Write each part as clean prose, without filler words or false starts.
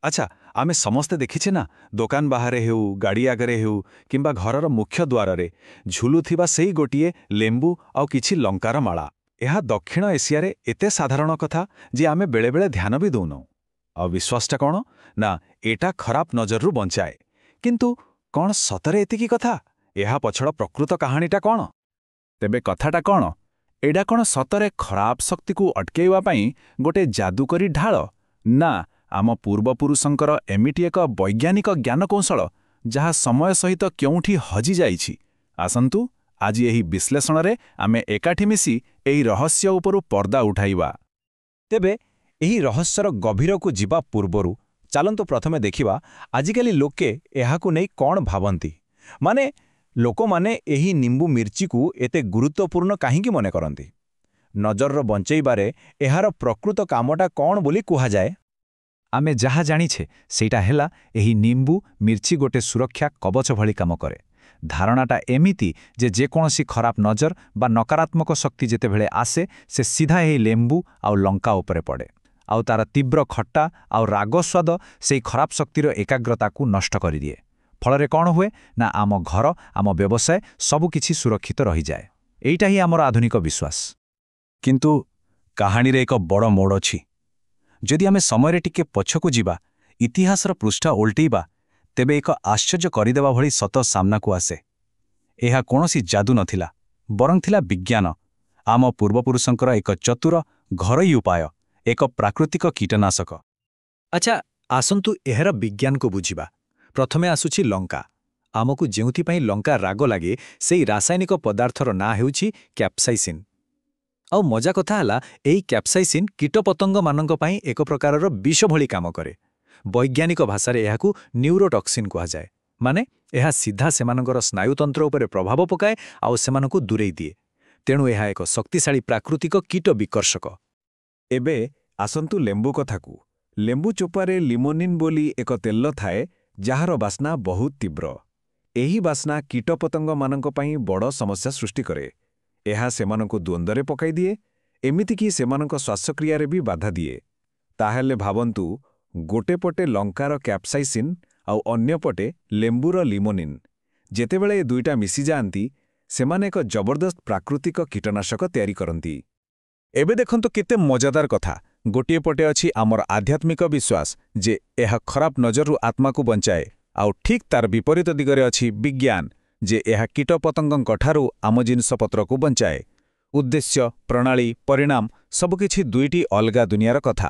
ଆଚ୍ଛା, ଆମେ ସମସ୍ତେ ଦେଖିଛେ ନା, ଦୋକାନ ବାହାରେ ହେଉ, ଗାଡ଼ି ଆଗରେ ହେଉ କିମ୍ବା ଘରର ମୁଖ୍ୟ ଦ୍ୱାରରେ ଝୁଲୁଥିବା ସେଇ ଗୋଟିଏ ଲେମ୍ବୁ ଆଉ କିଛି ଲଙ୍କାର ମାଳା। ଏହା ଦକ୍ଷିଣ ଏସିଆରେ ଏତେ ସାଧାରଣ କଥା ଯେ ଆମେ ବେଳେବେଳେ ଧ୍ୟାନ ବି ଦଉନୁ। ଆଉ ବିଶ୍ୱାସଟା କ'ଣ ନା, ଏଟା ଖରାପ ନଜରରୁ ବଞ୍ଚାଏ। କିନ୍ତୁ କ'ଣ ସତରେ ଏତିକି କଥା? ଏହା ପଛର ପ୍ରକୃତ କାହାଣୀଟା କ'ଣ? ତେବେ କଥାଟା କ'ଣ? ଏଇଟା କ'ଣ ସତରେ ଖରାପ ଶକ୍ତିକୁ ଅଟକେଇବା ପାଇଁ ଗୋଟେ ଯାଦୁକରୀ ଢାଳ, ନା ଆମ ପୂର୍ବପୁରୁଷଙ୍କର ଏମିତି ଏକ ବୈଜ୍ଞାନିକ ଜ୍ଞାନକୌଶଳ ଯାହା ସମୟ ସହିତ କେଉଁଠି ହଜିଯାଇଛି? ଆସନ୍ତୁ, ଆଜି ଏହି ବିଶ୍ଳେଷଣରେ ଆମେ ଏକାଠି ମିଶି ଏହି ରହସ୍ୟ ଉପରୁ ପର୍ଦ୍ଦା ଉଠାଇବା। ତେବେ ଏହି ରହସ୍ୟର ଗଭୀରକୁ ଯିବା ପୂର୍ବରୁ ଚାଲନ୍ତୁ ପ୍ରଥମେ ଦେଖିବା ଆଜିକାଲି ଲୋକେ ଏହାକୁ ନେଇ କ'ଣ ଭାବନ୍ତି। ମାନେ, ଲୋକମାନେ ଏହି ନିମ୍ବୁ ମିର୍ଚିକୁ ଏତେ ଗୁରୁତ୍ୱପୂର୍ଣ୍ଣ କାହିଁକି ମନେ କରନ୍ତି? ନଜରର ବଞ୍ଚେଇବାରେ ଏହାର ପ୍ରକୃତ କାମଟା କ'ଣ ବୋଲି କୁହାଯାଏ? ଆମେ ଯାହା ଜାଣିଛେ ସେଇଟା ହେଲା, ଏହି ନିମ୍ବୁ ମିର୍ଚି ଗୋଟେ ସୁରକ୍ଷା କବଚ ଭଳି କାମ କରେ। ଧାରଣାଟା ଏମିତି ଯେ ଯେକୌଣସି ଖରାପ ନଜର ବା ନକାରାତ୍ମକ ଶକ୍ତି ଯେତେବେଳେ ଆସେ, ସେ ସିଧା ଏହି ଲେମ୍ବୁ ଆଉ ଲଙ୍କା ଉପରେ ପଡ଼େ ଆଉ ତାର ତୀବ୍ର ଖଟା ଆଉ ରାଗ ସ୍ୱାଦ ସେଇ ଖରାପ ଶକ୍ତିର ଏକାଗ୍ରତାକୁ ନଷ୍ଟ କରିଦିଏ। ଫଳରେ କ'ଣ ହୁଏ ନା, ଆମ ଘର, ଆମ ବ୍ୟବସାୟ ସବୁକିଛି ସୁରକ୍ଷିତ ରହିଯାଏ। ଏଇଟା ହିଁ ଆମର ଆଧୁନିକ ବିଶ୍ୱାସ। କିନ୍ତୁ କାହାଣୀରେ ଏକ ବଡ଼ ମୋଡ଼ ଅଛି। ଯଦି ଆମେ ସମୟରେ ଟିକେ ପଛକୁ ଯିବା, ଇତିହାସର ପୃଷ୍ଠା ଓଲଟେଇବା, ତେବେ ଏକ ଆଶ୍ଚର୍ଯ୍ୟ କରିଦେବା ଭଳି ସତ ସାମ୍ନାକୁ ଆସେ। ଏହା କୌଣସି ଯାଦୁ ନଥିଲା, ବରଂ ଥିଲା ବିଜ୍ଞାନ, ଆମ ପୂର୍ବପୁରୁଷଙ୍କର ଏକ ଚତୁର ଘରୋଇ ଉପାୟ, ଏକ ପ୍ରାକୃତିକ କୀଟନାଶକ। ଆଚ୍ଛା, ଆସନ୍ତୁ ଏହାର ବିଜ୍ଞାନକୁ ବୁଝିବା। ପ୍ରଥମେ ଆସୁଛି ଲଙ୍କା। ଆମକୁ ଯେଉଁଥିପାଇଁ ଲଙ୍କା ରାଗ ଲାଗେ, ସେଇ ରାସାୟନିକ ପଦାର୍ଥର ନାଁ ହେଉଛି କ୍ୟାପ୍ସାଇସିନ୍। ଆଉ ମଜା କଥା ହେଲା, ଏହି କ୍ୟାପ୍ସାଇସିନ୍ କୀଟପତଙ୍ଗମାନଙ୍କ ପାଇଁ ଏକ ପ୍ରକାରର ବିଷ ଭଳି କାମ କରେ। ବୈଜ୍ଞାନିକ ଭାଷାରେ ଏହାକୁ ନ୍ୟୁରୋଟକ୍ସିନ୍ କୁହାଯାଏ। ମାନେ, ଏହା ସିଧା ସେମାନଙ୍କର ସ୍ନାୟୁତନ୍ତ୍ର ଉପରେ ପ୍ରଭାବ ପକାଏ ଆଉ ସେମାନଙ୍କୁ ଦୂରେଇ ଦିଏ। ତେଣୁ ଏହା ଏକ ଶକ୍ତିଶାଳୀ ପ୍ରାକୃତିକ କୀଟ ବିକର୍ଷକ। ଏବେ ଆସନ୍ତୁ ଲେମ୍ବୁ କଥାକୁ। ଲେମ୍ବୁ ଚୋପାରେ ଲିମୋନିନ୍ ବୋଲି ଏକ ତେଲ ଥାଏ, ଯାହାର ବାସ୍ନା ବହୁତ ତୀବ୍ର। ଏହି ବାସ୍ନା କୀଟପତଙ୍ଗମାନଙ୍କ ପାଇଁ ବଡ଼ ସମସ୍ୟା ସୃଷ୍ଟି କରେ। ଏହା ସେମାନଙ୍କୁ ଦ୍ୱନ୍ଦ୍ୱରେ ପକାଇଦିଏ, ଏମିତିକି ସେମାନଙ୍କ ଶ୍ୱାସକ୍ରିୟାରେ ବି ବାଧା ଦିଏ। ତାହେଲେ ଭାବନ୍ତୁ, ଗୋଟେ ପଟେ ଲଙ୍କାର କ୍ୟାପ୍ସାଇସିନ୍ ଆଉ ଅନ୍ୟପଟେ ଲେମ୍ବୁର ଲିମୋନିନ୍। ଯେତେବେଳେ ଏ ଦୁଇଟା ମିଶିଯାଆନ୍ତି, ସେମାନେ ଏକ ଜବରଦସ୍ତ ପ୍ରାକୃତିକ କୀଟନାଶକ ତିଆରି କରନ୍ତି। ଏବେ ଦେଖନ୍ତୁ କେତେ ମଜାଦାର କଥା। ଗୋଟିଏ ପଟେ ଅଛି ଆମର ଆଧ୍ୟାତ୍ମିକ ବିଶ୍ୱାସ ଯେ ଏହା ଖରାପ ନଜରରୁ ଆତ୍ମାକୁ ବଞ୍ଚାଏ, ଆଉ ଠିକ୍ ତାର ବିପରୀତ ଦିଗରେ ଅଛି ବିଜ୍ଞାନ ଯେ ଏହା କୀଟପତଙ୍ଗଙ୍କଠାରୁ ଆମ ଜିନିଷପତ୍ରକୁ ବଞ୍ଚାଏ। ଉଦ୍ଦେଶ୍ୟ, ପ୍ରଣାଳୀ, ପରିଣାମ ସବୁକିଛି ଦୁଇଟି ଅଲଗା ଦୁନିଆର କଥା।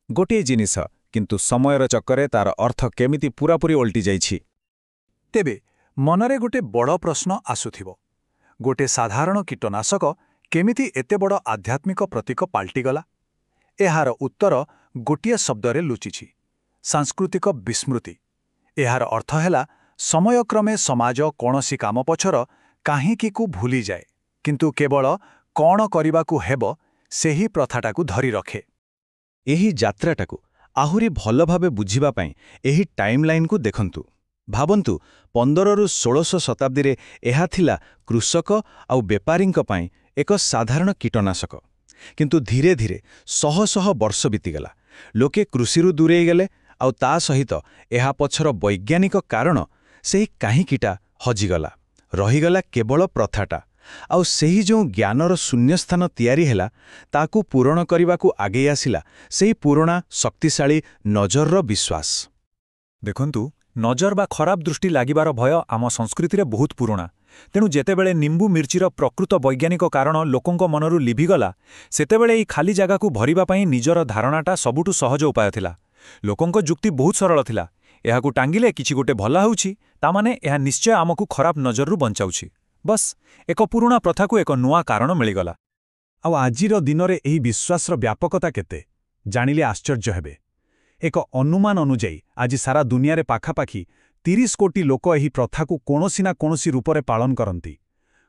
ଗୋଟିଏ ଜିନିଷ, କିନ୍ତୁ ସମୟର ଚକରେ ତାର ଅର୍ଥ କେମିତି ପୂରାପୂରି ଓଲଟି ଯାଇଛି। ତେବେ ମନରେ ଗୋଟେ ବଡ଼ ପ୍ରଶ୍ନ ଆସୁଥିବ, ଗୋଟେ ସାଧାରଣ କୀଟନାଶକ କେମିତି ଏତେ ବଡ଼ ଆଧ୍ୟାତ୍ମିକ ପ୍ରତୀକ ପାଲଟିଗଲା? ଏହାର ଉତ୍ତର ଗୋଟିଏ ଶବ୍ଦରେ ଲୁଚିଛି, ସାଂସ୍କୃତିକ ବିସ୍ମୃତି। ଏହାର ଅର୍ଥ ହେଲା, ସମୟକ୍ରମେ ସମାଜ କୌଣସି କାମ ପଛର କାହିଁକିକୁ ଭୁଲିଯାଏ, କିନ୍ତୁ କେବଳ କ'ଣ କରିବାକୁ ହେବ ସେହି ପ୍ରଥାଟାକୁ ଧରି ରଖେ। ଏହି ଯାତ୍ରାଟାକୁ ଆହୁରି ଭଲ ଭାବେ ବୁଝିବା ପାଇଁ ଏହି ଟାଇମ୍ଲାଇନ୍କୁ ଦେଖନ୍ତୁ। ଭାବନ୍ତୁ, 15ରୁ 16 ଶତାବ୍ଦୀରେ ଏହା ଥିଲା କୃଷକ ଆଉ ବେପାରୀଙ୍କ ପାଇଁ ଏକ ସାଧାରଣ କୀଟନାଶକ। କିନ୍ତୁ ଧୀରେ ଧୀରେ ଶହ ଶହ ବର୍ଷ ବିତିଗଲା। ଲୋକେ କୃଷିରୁ ଦୂରେଇ ଗଲେ ଆଉ ତା ସହିତ ଏହା ପଛର ବୈଜ୍ଞାନିକ କାରଣ, ସେହି କାହିଁକିଟା ହଜିଗଲା। ରହିଗଲା କେବଳ ପ୍ରଥାଟା। ଆଉ ସେହି ଯେଉଁ ଜ୍ଞାନର ଶୂନ୍ୟସ୍ଥାନ ତିଆରି ହେଲା, ତାକୁ ପୂରଣ କରିବାକୁ ଆଗେଇ ଆସିଲା ସେହି ପୁରୁଣା ଶକ୍ତିଶାଳୀ ନଜରର ବିଶ୍ୱାସ। ଦେଖନ୍ତୁ, ନଜର ବା ଖରାପ ଦୃଷ୍ଟି ଲାଗିବାର ଭୟ ଆମ ସଂସ୍କୃତିରେ ବହୁତ ପୁରୁଣା। ତେଣୁ ଯେତେବେଳେ ନିମ୍ବୁ ମିର୍ଚିର ପ୍ରକୃତ ବୈଜ୍ଞାନିକ କାରଣ ଲୋକଙ୍କ ମନରୁ ଲିଭିଗଲା, ସେତେବେଳେ ଏହି ଖାଲି ଜାଗାକୁ ଭରିବା ପାଇଁ ନିଜର ଧାରଣାଟା ସବୁଠୁ ସହଜ ଉପାୟ ଥିଲା। ଲୋକଙ୍କ ଯୁକ୍ତି ବହୁତ ସରଳ ଥିଲା। ଏହାକୁ ଟାଙ୍ଗିଲେ କିଛି ଗୋଟେ ଭଲ ହେଉଛି, ତାମାନେ ଏହା ନିଶ୍ଚୟ ଆମକୁ ଖରାପ ନଜରରୁ ବଞ୍ଚାଉଛି। ବସ୍, ଏକ ପୁରୁଣା ପ୍ରଥାକୁ ଏକ ନୂଆ କାରଣ ମିଳିଗଲା। ଆଉ ଆଜିର ଦିନରେ ଏହି ବିଶ୍ୱାସର ବ୍ୟାପକତା କେତେ, ଜାଣିଲେ ଆଶ୍ଚର୍ଯ୍ୟ ହେବେ। ଏକ ଅନୁମାନ ଅନୁଯାୟୀ ଆଜି ସାରା ଦୁନିଆରେ ପାଖାପାଖି 30 କୋଟି ଲୋକ ଏହି ପ୍ରଥାକୁ କୌଣସି ନା କୌଣସି ରୂପରେ ପାଳନ କରନ୍ତି।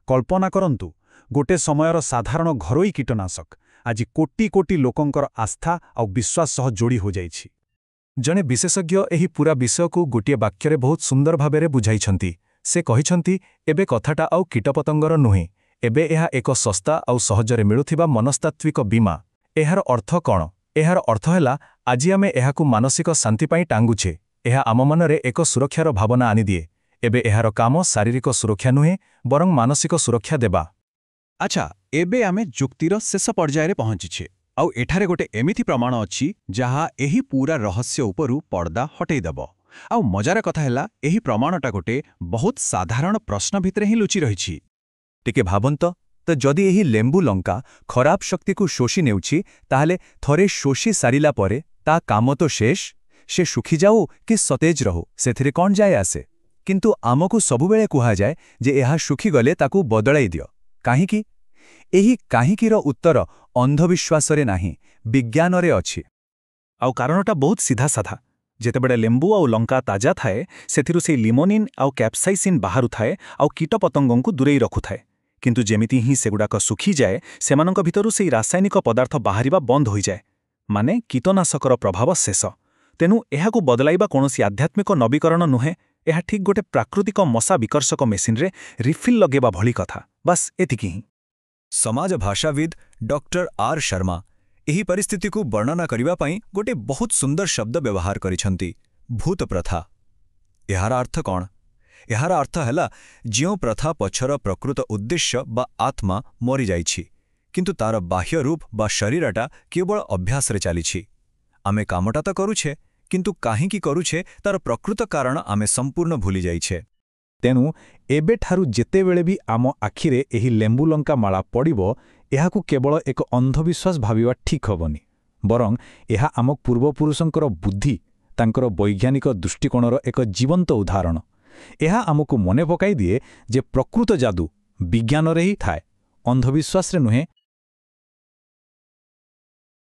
କଳ୍ପନା କରନ୍ତୁ, ଗୋଟେ ସମୟର ସାଧାରଣ ଘରୋଇ କୀଟନାଶକ ଆଜି କୋଟି କୋଟି ଲୋକଙ୍କର ଆସ୍ଥା ଆଉ ବିଶ୍ୱାସ ସହ ଯୋଡ଼ି ହୋଇଯାଇଛି। ଜଣେ ବିଶେଷଜ୍ଞ ଏହି ପୂରା ବିଷୟକୁ ଗୋଟିଏ ବାକ୍ୟରେ ବହୁତ ସୁନ୍ଦର ଭାବରେ ବୁଝାଇଛନ୍ତି। ସେ କହିଛନ୍ତି, ଏବେ କଥାଟା ଆଉ କୀଟପତଙ୍ଗର ନୁହେଁ, ଏବେ ଏହା ଏକ ଶସ୍ତା ଆଉ ସହଜରେ ମିଳୁଥିବା ମନସ୍ତାତ୍ତ୍ୱିକ ବୀମା। ଏହାର ଅର୍ଥ କ'ଣ? ଏହାର ଅର୍ଥ ହେଲା, ଆଜି ଆମେ ଏହାକୁ ମାନସିକ ଶାନ୍ତି ପାଇଁ ଟାଙ୍ଗୁଛେ। ଏହା ଆମ ମନରେ ଏକ ସୁରକ୍ଷାର ଭାବନା ଆଣିଦିଏ। ଏବେ ଏହାର କାମ ଶାରୀରିକ ସୁରକ୍ଷା ନୁହେଁ, ବରଂ ମାନସିକ ସୁରକ୍ଷା ଦେବା। ଆଚ୍ଛା, ଏବେ ଆମେ ଯୁକ୍ତିର ଶେଷ ପର୍ଯ୍ୟାୟରେ ପହଞ୍ଚିଛେ। ଆଉ ଏଠାରେ ଗୋଟେ ଏମିତି ପ୍ରମାଣ ଅଛି ଯାହା ଏହି ପୁରା ରହସ୍ୟ ଉପରୁ ପର୍ଦ୍ଦା ହଟେଇଦେବ। ଆଉ ମଜାର କଥା ହେଲା, ଏହି ପ୍ରମାଣଟା ଗୋଟେ ବହୁତ ସାଧାରଣ ପ୍ରଶ୍ନ ଭିତରେ ହିଁ ଲୁଚି ରହିଛି। ଟିକେ ଭାବନ୍ତ ତ, ଯଦି ଏହି ଲେମ୍ବୁ ଲଙ୍କା ଖରାପ ଶକ୍ତିକୁ ଶୋଷି ନେଉଛି, ତାହେଲେ ଥରେ ଶୋଷି ସାରିଲା ପରେ ତା କାମ ତ ଶେଷ। ସେ ଶୁଖିଯାଉ କି ସତେଜ ରହୁ, ସେଥିରେ କ'ଣ ଯାଏ ଆସେ? କିନ୍ତୁ ଆମକୁ ସବୁବେଳେ କୁହାଯାଏ ଯେ ଏହା ଶୁଖିଗଲେ ତାକୁ ବଦଳାଇ ଦିଅ। କାହିଁକି? ଏହି କାହିଁକିର ଉତ୍ତର ଅନ୍ଧବିଶ୍ୱାସରେ ନାହିଁ, ବିଜ୍ଞାନରେ ଅଛି। ଆଉ କାରଣଟା ବହୁତ ସିଧାସାଧା। ଯେତେବେଳେ ଲେମ୍ବୁ ଆଉ ଲଙ୍କା ତାଜା ଥାଏ, ସେଥିରୁ ସେଇ ଲିମୋନିନ୍ ଆଉ କ୍ୟାପସାଇସିନ୍ ବାହାରୁଥାଏ ଆଉ କୀଟପତଙ୍ଗଙ୍କୁ ଦୂରେଇ ରଖୁଥାଏ। କିନ୍ତୁ ଯେମିତି ହିଁ ସେଗୁଡ଼ାକ ଶୁଖିଯାଏ, ସେମାନଙ୍କ ଭିତରୁ ସେଇ ରାସାୟନିକ ପଦାର୍ଥ ବାହାରିବା ବନ୍ଦ ହୋଇଯାଏ। ମାନେ କୀଟନାଶକର ପ୍ରଭାବ ଶେଷ। ତେଣୁ ଏହାକୁ ବଦଳାଇବା କୌଣସି ଆଧ୍ୟାତ୍ମିକ ନବୀକରଣ ନୁହେଁ, ଏହା ଠିକ୍ ଗୋଟେ ପ୍ରାକୃତିକ ମଶା ବିକର୍ଷକ ମେସିନରେ ରିଫିଲ୍ ଲଗେଇବା ଭଳି କଥା। ବାସ୍, ଏତିକି ହିଁ। ସମାଜ ଭାଷାବିଦ ଡକ୍ଟର ଆର୍ ଶର୍ମା ଏହି ପରିସ୍ଥିତିକୁ ବର୍ଣ୍ଣନା କରିବା ପାଇଁ ଗୋଟେ ବହୁତ ସୁନ୍ଦର ଶବ୍ଦ ବ୍ୟବହାର କରିଛନ୍ତି, ଭୂତ ପ୍ରଥା। ଏହାର ଅର୍ଥ କ'ଣ? ଏହାର ଅର୍ଥ ହେଲା, ଯେଉଁ ପ୍ରଥା ପଛର ପ୍ରକୃତ ଉଦ୍ଦେଶ୍ୟ ବା ଆତ୍ମା ମରିଯାଇଛି, କିନ୍ତୁ ତାର ବାହ୍ୟ ରୂପ ବା ଶରୀରଟା କେବଳ ଅଭ୍ୟାସରେ ଚାଲିଛି। ଆମେ କାମଟା ତ କରୁଛେ, କିନ୍ତୁ କାହିଁକି କରୁଛେ ତାର ପ୍ରକୃତ କାରଣ ଆମେ ସମ୍ପୂର୍ଣ୍ଣ ଭୁଲିଯାଇଛେ। ତେଣୁ ଏବେଠାରୁ ଯେତେବେଳେ ବି ଆମ ଆଖିରେ ଏହି ଲେମ୍ବୁ ଲଙ୍କା ମାଳା ପଡ଼ିବ, ଏହାକୁ କେବଳ ଏକ ଅନ୍ଧବିଶ୍ୱାସ ଭାବିବା ଠିକ୍ ହେବନି। ବରଂ ଏହା ଆମ ପୂର୍ବପୁରୁଷଙ୍କର ବୁଦ୍ଧି, ତାଙ୍କର ବୈଜ୍ଞାନିକ ଦୃଷ୍ଟିକୋଣର ଏକ ଜୀବନ୍ତ ଉଦାହରଣ। ଏହା ଆମକୁ ମନେ ପକାଇ ଦିଏ ଯେ ପ୍ରକୃତ ଯାଦୁ ବିଜ୍ଞାନରେ ହିଁ ଥାଏ, ଅନ୍ଧବିଶ୍ୱାସରେ ନୁହେଁ।